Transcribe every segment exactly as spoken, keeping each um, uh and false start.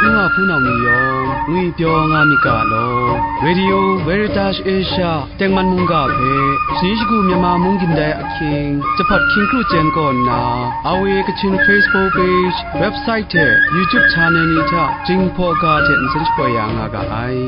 nu wa hpunau ni yawng ngwipyaw nga myit ga law, Radio Veritas Asia tengman mungga hpe, shani shagu Myanmar mung gindai ahkying, jahpawt hkying kru chyen kaw nna, R V A Kachin Facebook page, website hte YouTube channel ni hta Jinghpaw ga hte nsen shapoi ya nga ga ai.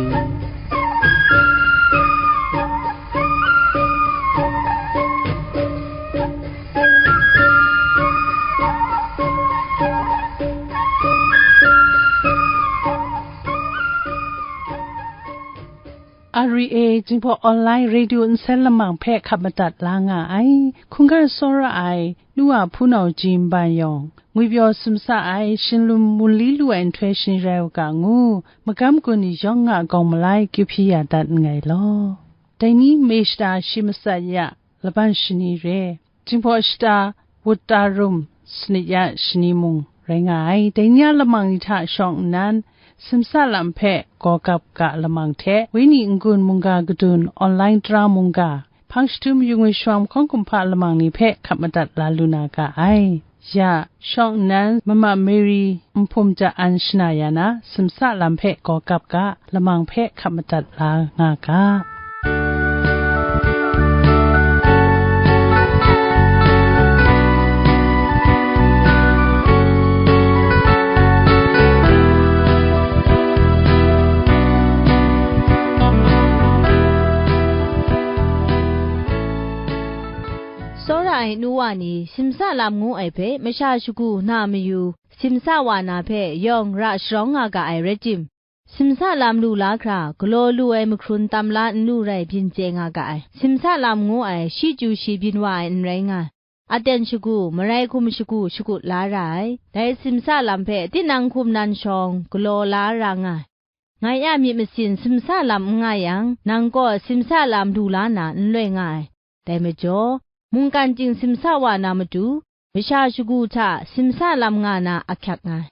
R V A Jinghpaw Online Radio nsen lamang hpe hkap madat la nga ai, hkungga tsawra ai, nu wa hpunau ji nban yawng, ngwipyaw sumsa ai, shinlum munli lu ai nhtoi shani rai u ga ngu, magam gun ni yawng a gawng malai kyu hpyi ya dat nngai law. Dai ni, May shata shi matsat ya, laban shani re, Jinghpaw shata, wut ta rum, sanit ya shani mung rai nga ai. Dai ni a lamang ni hta shawng nnan, simsa lam hpe gawgap ga lamang hte, Wenyi n-gun mungga kadun, online tara mungga, hpang jahtum yu ngwi shawng hkawng kumhpa lamang ni hpe hkap madat la lu na ga ai. Ya, shawng nnan, Mama Mary nhpum ja an shana ya na, simsa lam hpe gawgap ga, lamang hpe hkap madat la nga ga. Tsawra ai nu wa ni, simsa lam ngu ai hpe masha shagu na mayu, simsa wa na hpe yawng ra sharawng nga ga ai rai tim, simsa lam lu la hkra, galaw lu ai mahkrun tam la n lu rai byin chye nga ga ai. Simsa lam ngu ai shi chyu shi byin wa ai n rai nga ai. Aten shagu, marai hkum shagu shakut la ra ai. Dai simsa lam hpe tinang hkum nan shawng galaw la ra nga ai. Ngai a myit masin simsa lam n nga yang, nang gaw simsa lam lu la na n loi nga ai. Dai majaw, mungkan chying simsa wa na matu, masha shagu hta simsa lam nga na ahkyak nga ai.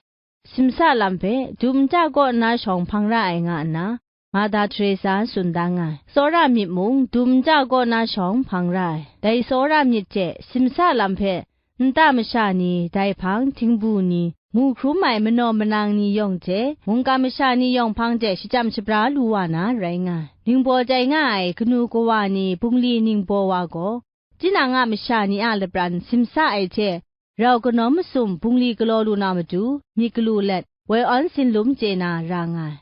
Simsa lam hpe dum nta kaw nna shawng hpang ra ai nga nna, Mada Teresa tsun da nga ai. Tsawra myit mung dum nta kaw nna shawng hpang ra ai. Dai tsawra myit hte simsa lam hpe nta masha ni, dai hpang htingbu ni, mu hkrum ai manaw manang ni yawng hte, mungkan masha ni yawng hpang de shachyam shabra lu wa na rai nga ai. Ningbaw tai nga ai kanu kawa ni bungli ningbaw wa gaw, tinang a masha ni a lapran simsa ai hte, rau kanawm masum bungli galaw lu na matu, myit galu let, woi awn sinlum chye na ra nga ai.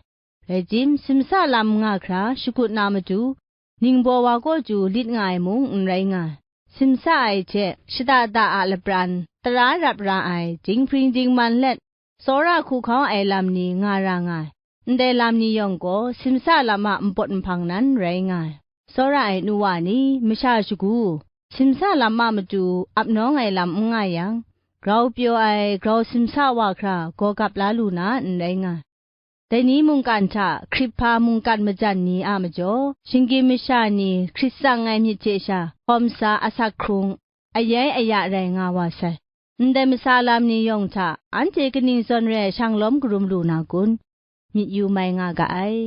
Rai tim, simsa lam nga hkra shakut na matu, ningbaw wa kaw chyu lit nga ai mung n rai nga ai. Simsa ai hte shada da a lapran, tara rap ra ai, dinghpring dingman let, tsawra hku hkau ai lam ni nga ra nga ai. Ndai lam ni yawng gaw, simsa lam a npawt nhpang nan rai nga ai. Tsawra ai nu wa ni, masha shagu, simsa lam a matu ap nawng ai lam n nga yang, grau pyaw ai, grau simsa wa hkra gawgap la lu na n rai nga ai. Dai ni mungkan hta hkrip hpa mungkan majan ni a majaw, shinggyim masha ni hkrit tsang ai myit hte sha hkawm sa asak hkrung, ayai aya rai nga wa sai. Ndai masa lam ni yawng hta anhte kaning zawn re ai shang lawm karum lu na kun? Myit yu mai nga ga ai.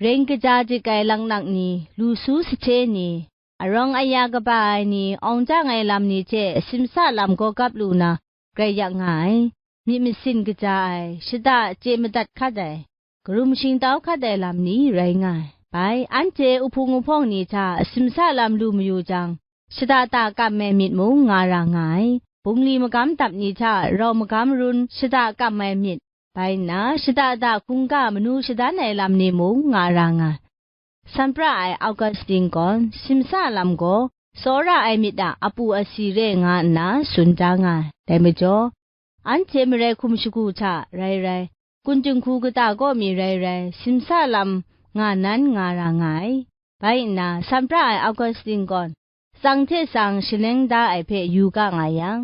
Reng kaja dik ai laknak ni, lu su sahte ni, arawng aya kaba ai ni, awng jang ai lam ni hte simsa lam gawgap lu na, grai yak nga ai, myit masin kaja ai, shada chye madat hkat ai, karum shingtau hkat ai lam ni rai nga ai. Bai, anhte uhpung uhpawng ni hta simsa lam lu mayu jang, shada da kam ai myit mung nga ra nga ai. Bungli magam dap ni hta rau magam run shada kam ai myit, bai nna, shada da hkungga manu shadan ai lam ni mung nga ra nga ai. Sanpra ai Augustine gaw, simsa lam gaw tsawra ai myit a apu asi re nga nna tsun da nga ai. Dai majaw, anhte marai hkum shagu hta rai rai, kun jinghku kata kaw mi rai rai, simsa lam nga nan nga ra nga ai. Bai nna, Sanpra ai Augustine gaw, tsang hte tsang shaleng da ai hpe yu ga nga yang,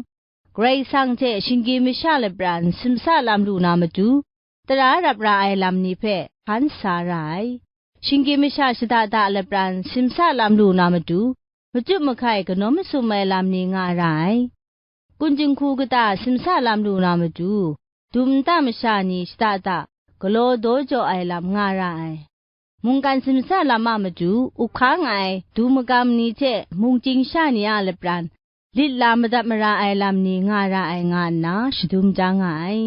Karai Kasang hte shinggyim masha lapran simsa lam lu na matu, tara rap ra ai lam ni hpe hkan sa ra ai. Shinggyim masha shada da lapran simsa lam lu na matu, machut mahkai kanawn masum ai lam ni nga ra ai. Kun jinghku kata simsa lam lu na matu, dum nta masha ni shada da, galaw daw jaw ai lam nga ra ai. Mungkan simsa lam a matu, up hkang ai dum magam ni hte mung chying sha ni a lapran, lit la madat mara ai lam ni nga ra ai nga nna shadum ja nga ai.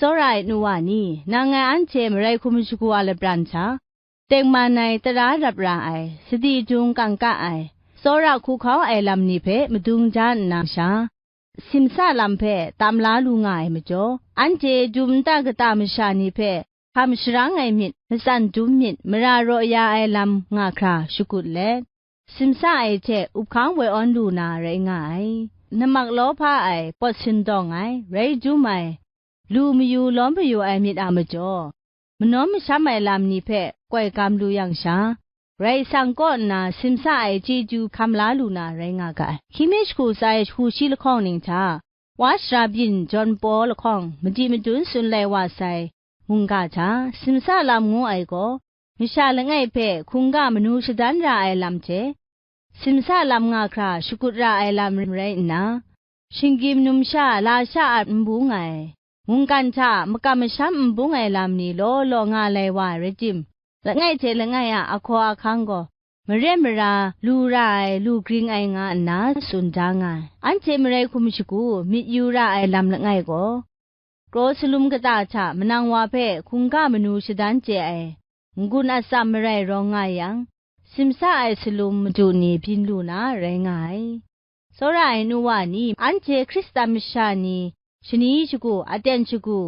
Tsawra ai nu wa ni, nang ngai anhte marai hkum shagu a lapran hta, tengman ai, tara rap ra ai, sadi dung kangka ai, tsawra hku hkau ai lam ni hpe madung ja nna sha, simsa lam hpe tam la lu nga ai majaw, anhte dum nta kata masha ni hpe hkam sharang ai myit, matsan dum myit, mara raw ya ai lam nga hkra shakut let, simsa ai hte up hkang woi awn lu na rai nga ai. Namak law hpa ai, pawt sindawng ai, rai dum ai, lu mayu lawm mayu ai myit a majaw, manawm masham ai lam ni hpe koi gam lu yang sha, Karai Kasang kaw nna simsa ai chyeju hkam la lu na rai nga ga ai. Hkying mi shagu tsa ai shagu shi lahkawng ning hta, Wa shara byin jawn paw lahkawng madi madun tsun lai wa sai mungga hta, simsa lam ngu ai gaw, masha langai hpe hkungga manu shadan ra ai lam hte, simsa lam nga hkra shakut ra ai lam rai nna, shinggyim numsha lasha a n bung ai, mungkan hta makam masham n bung ai lam ni law law nga lai wa ai rai tim, langai hte langai a ahkaw ahkang gaw, maren mara lu ra ai, lu gring ai nga nna tsun da nga ai. Anhte marai hkum shagu myit yu ra ai lam langai gaw, kraw salum kata hta manang wa hpe hkungga manu shadan chye ai n-gun atsam marai rawng nga yang, simsa ai salum madu ni byin lu na rai nga ai. Tsawra ai nu wa ni, anhte Hkristan masha ni shani shagu, aten shagu,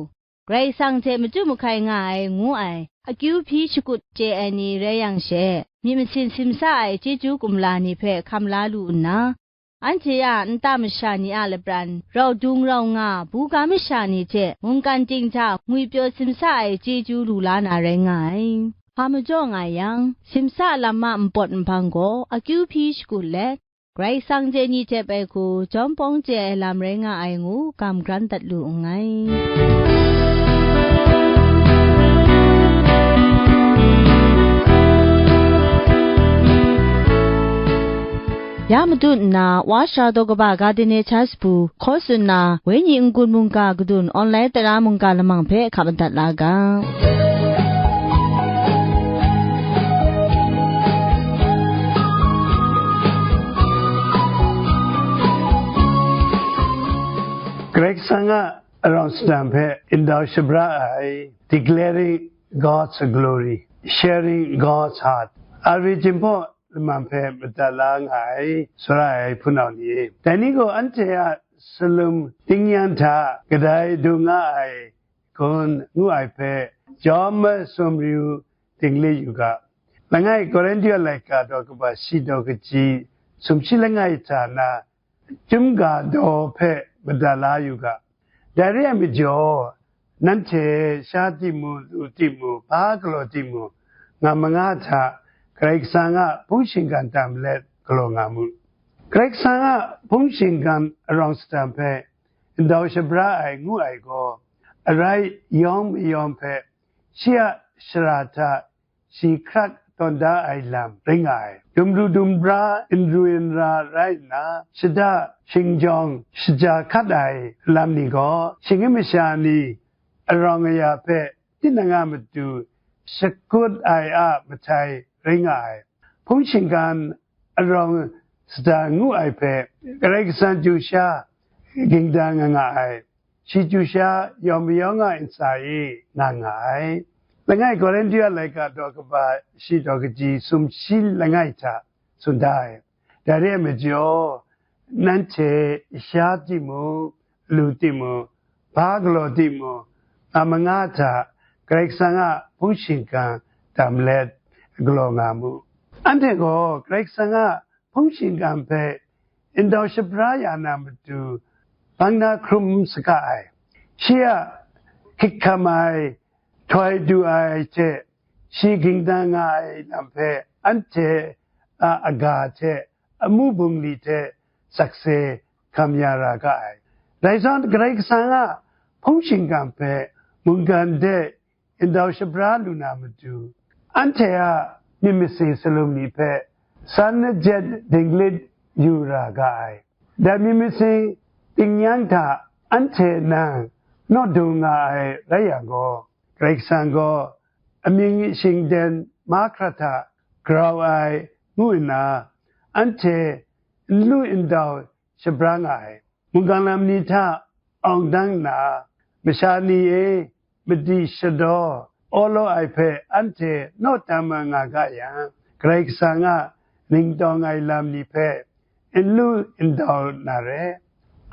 Karai Kasang hte machyu mahkai nga ai ngu ai, akyu hpyi shakut chye ai ni rai yang she, myit masin simsa ai chyeju kumla ni hpe hkam la lu nna, anhte a nta masha ni a lapran, rau dung rau nga, buga masha ni hte mungkan ting hta ngwipyaw simsa ai chyeju lu la na rai nga ai. Hpa majaw nga yang, simsa lam a npawt nhpang gaw akyu hpyi shakut let, Karai Kasang chye ni hte bai hku jawm pawng chye ai lam rai nga ai ngu, kam gran dat lu nngai. Ya madu nna, Wa Shara daw kaba ga de ne cha shabu hkaw tsun na, Wenyi n-gun mungga kadun online tara mungga lamang hpe hkap madat la ga. Karai Kasang a arawng sadang hpe ndau shabra ai, Declaring God's Glory, Sharing God's Heart, a ri jin hpaw lamang hpe madat la nga ai, tsawra ai hpunau ni e. Dai ni gaw anhte a salum tingnyang hta kadai du nga ai gun ngu ai hpe, jawm masum yu dingli yu ga. Langai Korinhtu a laika daw kaba shi daw kaji sumshi langai hta na, chyum ga daw hpe madat la yu ga. Dai re ai majaw, nanhte sha timung, lu timung, hpa galaw timung, nga manga hta Karai Kasang a hpung shinggan tam let galaw nga mu. Karai Kasang a hpung shinggan arawng sadang hpe ndau shabra ai ngu ai gaw, arai yawng mayawng hpe shi a shara hta shi hkrat tawn da ai lam rai nga ai. Dumru dumra, n ru n ra rai nna, shada shingjawng shaja hkat ai lam ni gaw, shinggan masha ni arawng aya hpe tinang a matu shakut ai a matai rai nga ai. Hpung shinggan arawng sadang ngu ai hpe, Karai Kasang chyu sha ging dan nga nga ai. Shi chyu sha yawng mayawng a ntsa e nga nga ai. Langai Korinhtu a laika daw kaba shi daw kaji sumshi langai hta tsun da ai. Dai re ai majaw, nanhte sha timung, lu timung, hpa galaw timung, nga manga hta Karai Kasang a hpung shinggan tam let galaw nga mu. Anhte gaw Karai Kasang a hpung shinggan hpe ndau shabra ya na matu, bang na hkrum saga ai. Shi a hkrit hkam ai, htoi du ai hte, shi ging dan nga ai lam hpe anhte a aga hte amu bungli hte sakse hkam ya ra ga ai. Dai zawn, Karai Kasang a hpung shinggan hpe mungkan de ndau shabra lu na matu, anhte a myit masin salum ni hpe san ajet dinglit yu ra ga ai. Dai myit masin tingnyang hta anhte nang naw dung nga ai rai yang gaw, Karai Kasang gaw amying shingden mahkra hta grau ai ngu nna, anhte n lu n dau shabra nga ai. Mungkan lam ni hta awng dang nna, masha ni e madi shadaw awlaw ai hpe anhte naw tam nga ga yang, Karai Kasang a ning tawng ai lam ni hpe n lu n dau na re.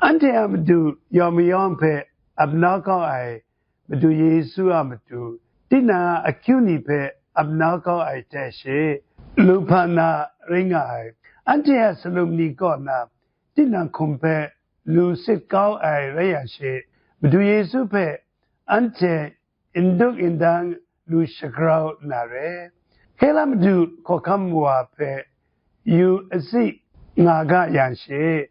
Anhte a matu yawng mayawng hpe ap nau kau ai Madu Yesu a matu, tinang a akyu ni hpe ap nau kau ai hte she, lu hpa na ring nga ai. Anhte a salum ni kaw na tinang hkum hpe lu sit kau ai rai yang she, Madu Yesu hpe anhte n duk n dang lu shagrau na re. Hkela Madu hkawhkam wa hpe yu asi nga ga yang she,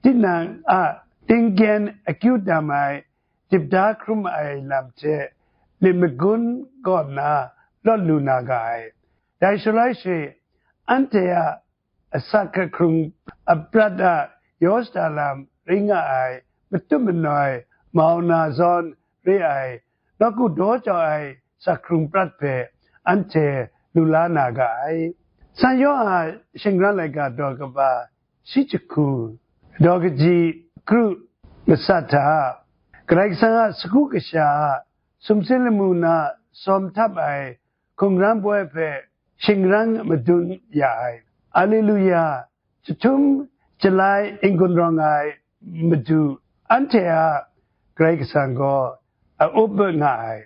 tinang a tinggen akyu dam ai, dip da hkrum ai lam hte lit magun kaw nna lawt lu na ga ai. Dai shaloi she, anhte a asak hkrung aprat a yaw shada lam ring nga ai, matut manoi, mau na zawn re ai, nawku daw jau ai sak hkrung prat hpe anhte lu la na ga ai. San Yawhan a shingran laika daw kaba shi jahku, daw kaji kru masat hta, Karai Kasang a sagu kasha a sumsing lamu na sawm htap ai hkungran poi hpe shingran madun ya ai. Alleluia! Jahtum jalai n-gun rawng ai Madu, anhte a Karai Kasang gaw a up nga ai.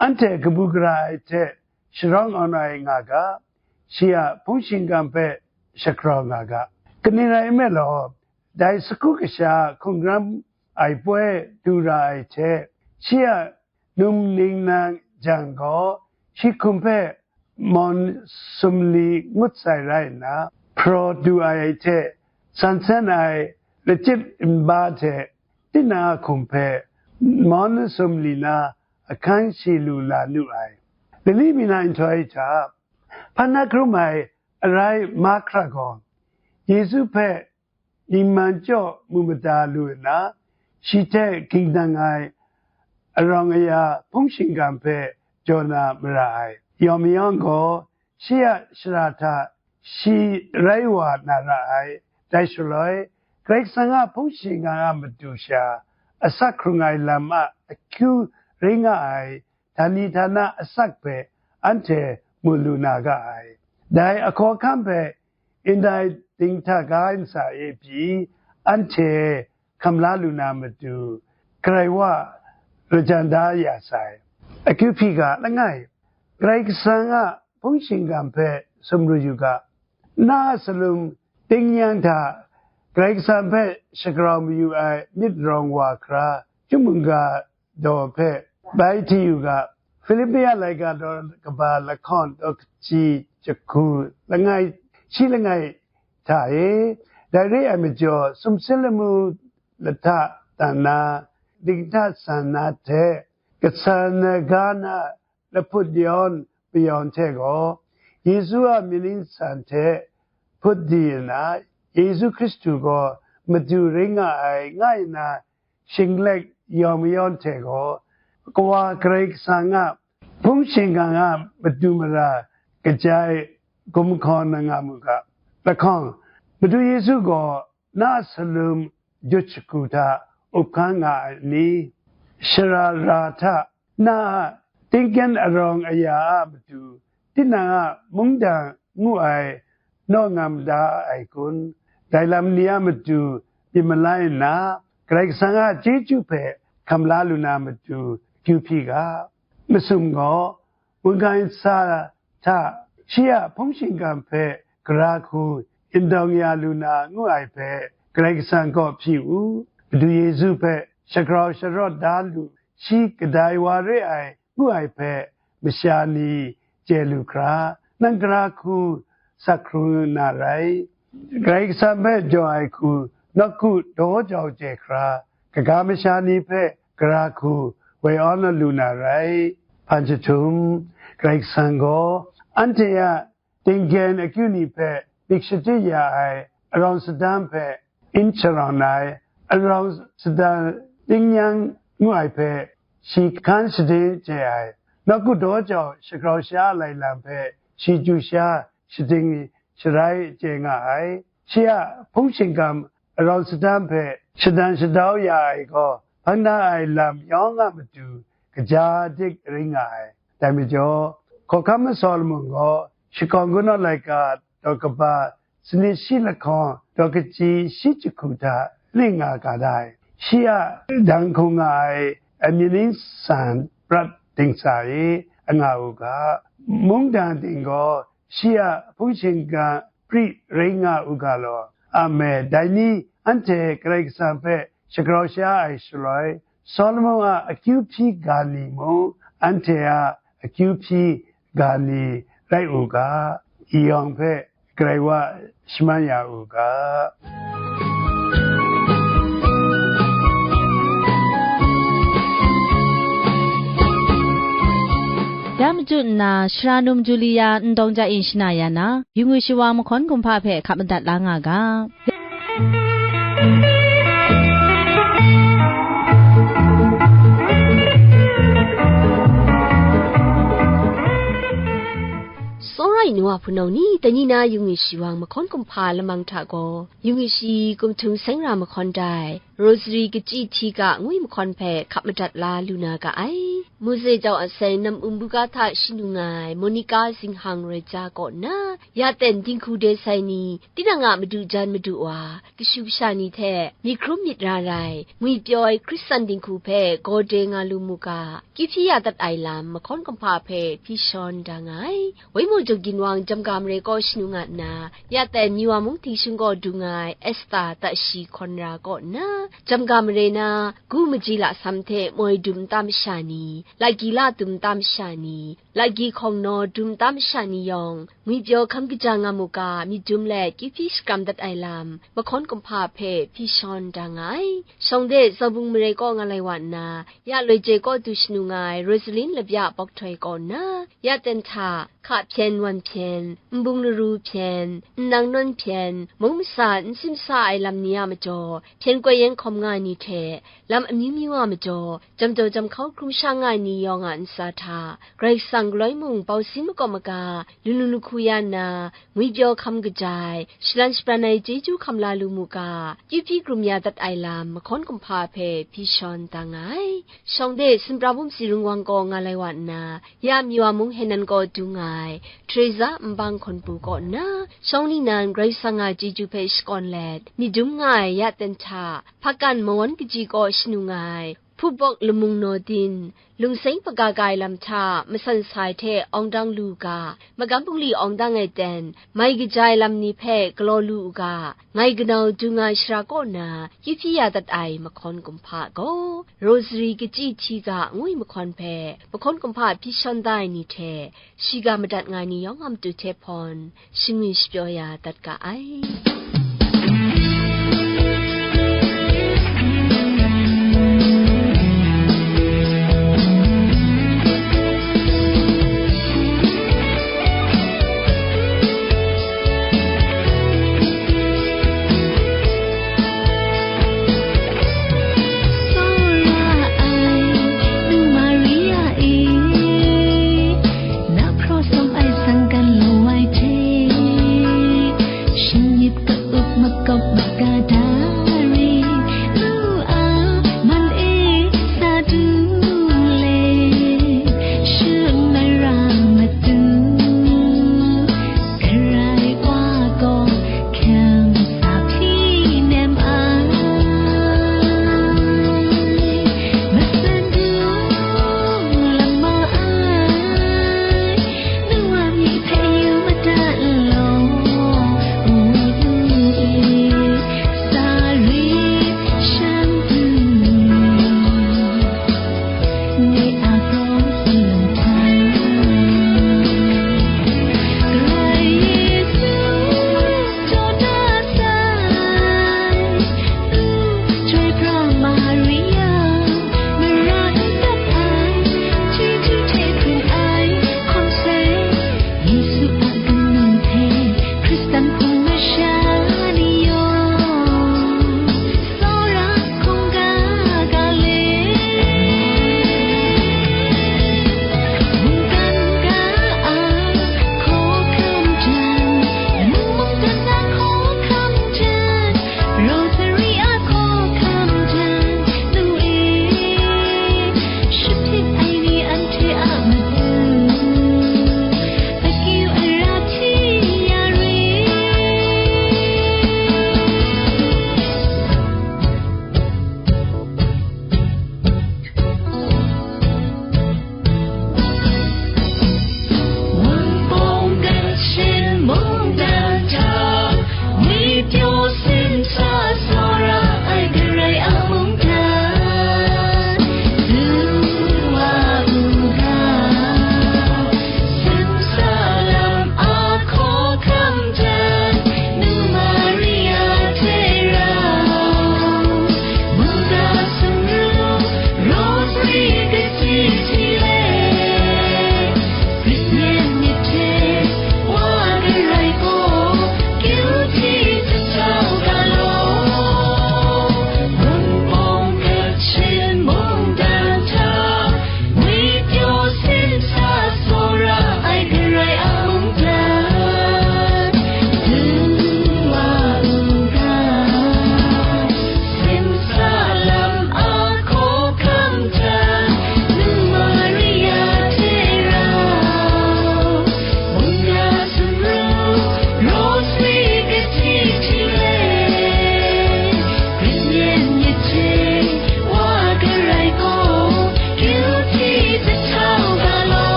Anhte kabu gara ai hte sharawng awn ai nga ga, shi a hpung shingkang hpe shagrau nga ga. Kaning rai nme law, dai sagu kasha hkungran ai poi du ra ai hte, shi a num ning nang jang gaw, shi hkum hpe mawn sumli ngut sai rai nna, hpraw du ai hte, san sen ai lachyip nba hte tinang a hkum hpe mawn sumli na ahkan shi lu la nu ai. Dali mi na nhtoi hta, hpan na hkrum ai arai mahkra gaw, Yesu hpe ningman chyaw mu mada lu nna, shi hte ging dang ai arawng aya hpung shingkang hpe jaw na mara ai. Yawng mayawng gaw, shi a shara hta shi rai wa na ra ai. Dai shaloi, Karai Kasang a hpung shingkang a matu sha asak hkrung ai lam a akyu ring nga ai, htani htana asak hpe anhte mu lu na ga ai. Dai ahkawhkam hpe ndai dinghta ga ntsa e pyi anhte hkam la lu na matu, Karai wa lajan da ya sai. Akyu hpyi ga langai, Karai Kasang a hpung shingkang hpe sumru yu ga. Na a salum tingnyang hta Karai Kasang hpe shagrau mayu ai myit rawng wa hkra, chyum mungga daw hpe bai hti yu ga. Filipi a laika daw kaba lahkawng daw kaji jahku langai shi langai hta e, dai re ai majaw, sumsing lamu lahta dan na, dinghta san na hte, kasan na ga na lahput yawn mayawn hte gaw, Yesu a myi ning san hte hput di nna, Yesu Hkristu gaw madu ring nga ai, nga nna shinglek yawng mayawn hte gaw, Kawa Karai Kasang a hpung shingkang a madu mara kajai gumhkawng na nga mu ga. Lahkawng, Madu Yesu gaw na a salum jut shagu hta up hkan nga ai ni? Shara ra hta na a tingkyan arawng aya a matu, tinang a mungdan ngu ai naw ngam da ai kun? Dai lam ni a matu myit malai nna, Karai Kasang a chyeju hpe hkam la lu na matu kyu hpyi ga. Masum gaw, mungkan sa hta shi a hpung shingkang hpe gara hku n dawng ya lu na ngu ai hpe Karai Kasang kaw hpyi u. Madu Yesu hpe shagrau sharawt da lu, shi kadai wa re ai ngu ai hpe masha ni chye lu hkra, nang gara hku sak hkrung na rai. Karai Kasang hpe jaw ai hku nawku daw jau chye hkra, kaga masha ni hpe gara hku woi awn lu na rai. Hpan jahtum, Karai Kasang gaw anhte a tinggen akyu ni hpe myit shadit ya ai arawng sadan hpe n sharawng ai, arawng sadan tingnyang ngu ai hpe shi hkan shading chye ai, nawku daw jau shagrau sha ai lam hpe shi chyu sha shading sharai chye nga ai. Shi a hpung shingkang arawng sadan hpe shadan shadau ya ai gaw, hpang na ai lam yawng a matu kaja dik rai nga ai. Dai majaw, Hkawhkam Salomo gaw shakawn kungdawn laika daw kaba sanit shi lahkawng daw kaji shi jahku hta ning nga ga da ai. Shi a dang hkung nga ai amying san prat dingsa e anga u ga, mungdan ting gaw shi a hpung shingkang pri rai nga u ga law. Ame, dai ni anhte Karai Kasang hpe shagrau sha ai shaloi, Salomo a akyu hpyi ga ni mung anhte a akyu hpyi ga ni rai u ga, i yawng hpe Karai wa shaman ya u ga. Ya machyu nna, Shara Num Julia Ndawng Ja E shana ya na, yu ngwi shawa mahkawn kumhpa hpe hkap madat la nga ga. Tsawra ai nu wa hpunau ni, dai ni na yu ngwi shawa mahkawn kumhpa lamang hta gaw, yu ngwi shi kumhtung seng ra mahkawn dai, Rosary kachyi hti ga ngwi mahkawn hpe hkap madat la lu na ga ai. Mose jau a sai nam um buga hta shanu nga ai Monica Zinghang Roja kaw nna, ya ten dinghku de sai ni, tinang a madu jan madu wa, kashu kasha ni hte myit hkrum myit ra rai, ngwipyaw ai Hkristan dinghku hpe gaw de nga lu mu ga, kyu hpyi ya dat ai lam mahkawn kumhpa hpe hpyi shawn da nga ai. Waimu Jung Ginwang Jamga Mare kaw shanu nga nna, ya ten Miwa mung htingshung gaw du nga ai Esther Tashi Hkawn Ra kaw nna, Jamga Mare na, gu maji lasam hte moi dum nta masha ni, lagyi la dum nta masha ni, lagyi hkawng naw dum nta masha ni yawng, ngwipyaw hkam kaja nga mu ga, myit dum let kyu hpyi shakram dat ai lam, mahkawn kumhpa hpe hpyi shawn da nga ai. Shawng de Zaubung Mare kaw nga lai wa nna, ya loi je kaw du shanu nga ai Rosalin Labya Bawk Htoi kaw nna, ya ten hta, hka hpyen wan hpyen, nbung laru hpyen, nnang nawn hpyen, mung masa n simsa ai lam ni a majaw, hpyen koi yen hkawm nga ai ni hte, lam amyu myu a majaw, jam jaw jam hkau hkrum sha nga ai ni yawng a ntsa hta, Karai Kasang galoi mung bau sin makawp maga, lu lu lu hku ya nna, ngwipyaw hkam kaja ai, shalan shabran ai chyeju hkam la lu mu ga, kyu hpyi krum ya dat ai lam, mahkawn kumhpa hpe hpyi shawn da nga ai. Shawng de, Sumprabum Tsi Rung Wang kaw nga lai wa nna, ya Miwa mung Henan kaw du nga ai, Teresa Nbang Hkawn Pru kaw nna, shawng ningnan Karai Kasang a chyeju hpe shakawn let, myit dum nga ai ya ten hta, Hpakan Mawan Kaji kaw shanu nga ai, Hpubawk Lamung Naw Din, Lungseng Hpaga Ga Ai Lam hta, masan sai hte awng dang lu u ga, magam bungli awng dang ai ten, mai kaja ai lam ni hpe galaw lu u ga, ngai kanau du nga ai shara kaw na, kyu hpyi ya dat ai mahkawn kumhpa gaw, Rosary kachyi hti ga ngwi mahkawn hpe, mahkawn kumhpa hpyi shawn da ai ni hte, shiga madat nga ai ni yawng a matu hte hpawn, shingwi shapyaw ya dat ga ai. Tsawra ai, nu Maria e, na hpraw sawm ai sangkan lawai hte, shinggyit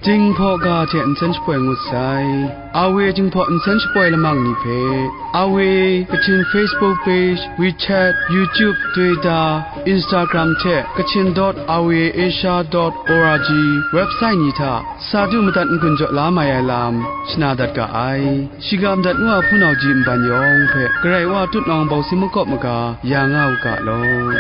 Jinghpaw ga hte nsen shapoi ngut sai. Awe Jinghpaw nsen shapoi lamang ni hpe, Awe Kachin Facebook page, WeChat, YouTube, Twitter, Instagram hte Kachin dot awe asia dot org website ni hta sa du madat n-gun jaw la mai ai lam shana dat ga ai. Shiga madat ngu a hpunau ji nban yawng hpe Karai Wa tutnawng bawsi makawp maga ya nga u ga law.